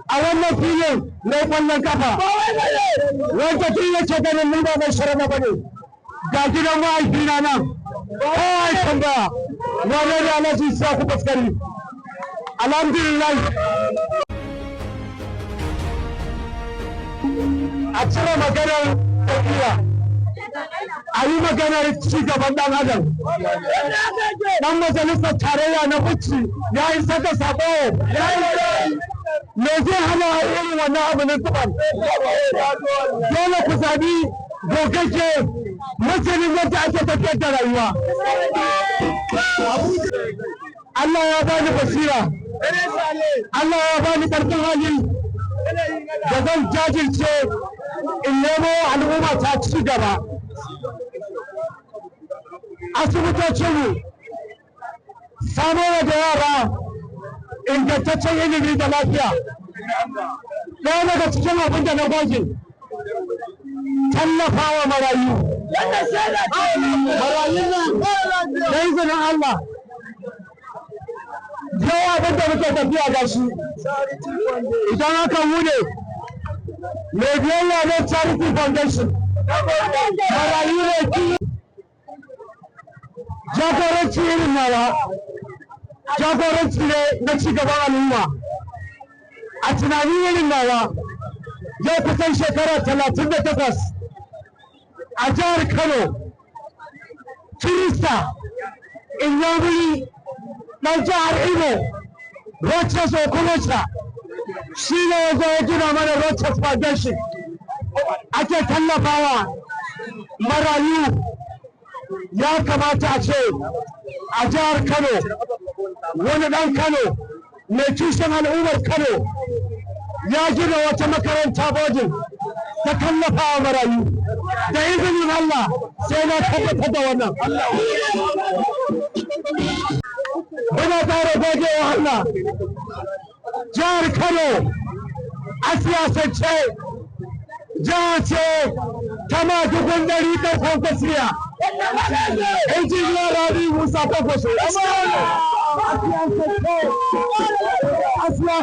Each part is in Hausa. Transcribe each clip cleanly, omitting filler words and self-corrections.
A wannan filin na kwallon kafa, wanda tun yake ganin ni ba mai shirya ba ne. Ga gidan mahaifina nan, kowa ya tambaya wane ne Alhaji Isiyaku Faskari. Alhamdulillah, a cire maganar tafiya, a yi maganar ci gaban ɗan adam. Ɗan majalisar tarayya na Bichi ya isa da sako. Me zai hana irin wannan abu na tuban? Dole ku zabi gogagge, masanin yadda ake tafiyar da rayuwa. Allah ya bani basira, Allah ya bani ƙarfin hali da zan jajirce in nemo al'umma ta ci gaba. Asibitocinmu, samar da yara ingantaccen ilimi da lafiya. Ɗaya daga cikin abin da na goge, tallafawa marayu. Marayun nan, da izinin Allah, yau abin da muke tafiya da shi, idan aka wune mai biyayya ne, Charity Foundation, marayu ne. Ki jagoranci irin nawa jagoranci ne na cigaban al'umma. A tunani irin nawa, yau kusan shekara 38 a jihar Kano, Kirista Inyamuri ɗan jihar Imo, Rochas Okorocha, shi ne ya zo ya gina mana Rochas Foundation, ake tallafawa marayu. Ya kamata a ce a jihar Kano wani ɗan Kano mai kishin al'ummar Kano ya gina wata makaranta boarding ta tallafawa marayu. Da izinin Allah, sai na tabbatar da wannan. Muna ƙara gode wa Allah. Jihar Kano a siyasance jiha ce ta madugun ɗari ɗan Kwankwasiya, Injiniya Rabi Musa Kwankwaso. A siyasance, Kwankwasiya,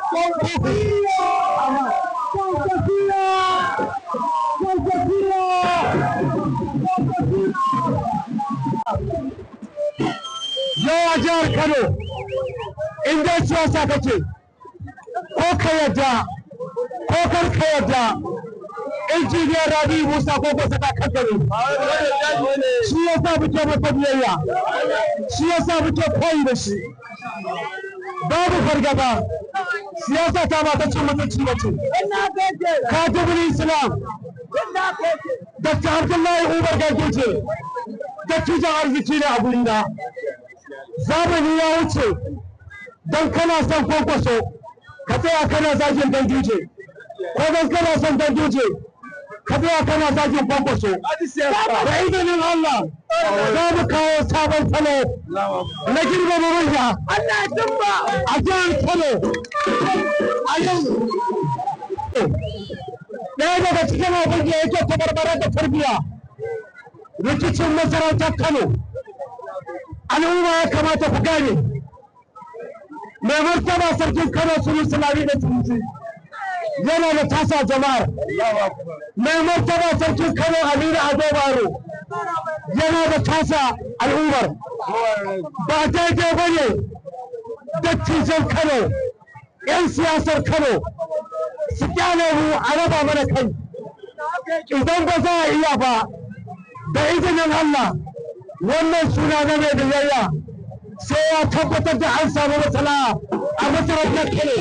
Kwankwasiya, Kwankwasiya, Kwankwasiya. Yau a jihar Kano, in dai siyasa kake, ko ka yadda ko kar ka yadda, Injiniya Rabi Musa Kwankwaso ta kankare. Shi ya sa muke masa biyayya, shi ya sa muke koyi da shi. Babu fargaba. Siyasa ta ba ta cin mutunci ba ce. Katibul Islam Dr. Abdullahi Umar Ganduje dattijan arziki ne a gurina. Zamani ya wuce don kana son Kwankwaso ka tsaya kana zagin Ganduje, ko don kana son Ganduje ka tsaya kana zagin Kwankwaso. Da izinin Allah, za mu kawo sabon salo na girmama manya a jihar Kano. A yau, ɗaya daga cikin abin da yake tabarbarar da tarbiyya, rikicin masarautar Kano. Al'umma, ya kamata ku gane, mai martaba Sarkin Kano Sunusi Lamido Sunusi yana da tasa jama'ar. Mai martaba Sarkin Kano Aminu Ado Bayero yana da tasa al'ummar. Ba daidai ba ne dattijan Kano, 'yan siyasar Kano su kyale mu a raba mana kai. Idan ba za a iya ba, da izinin Allah, wannan suna na mai biyayya sai ya tabbatar da an samu matsala a masarautar Kano.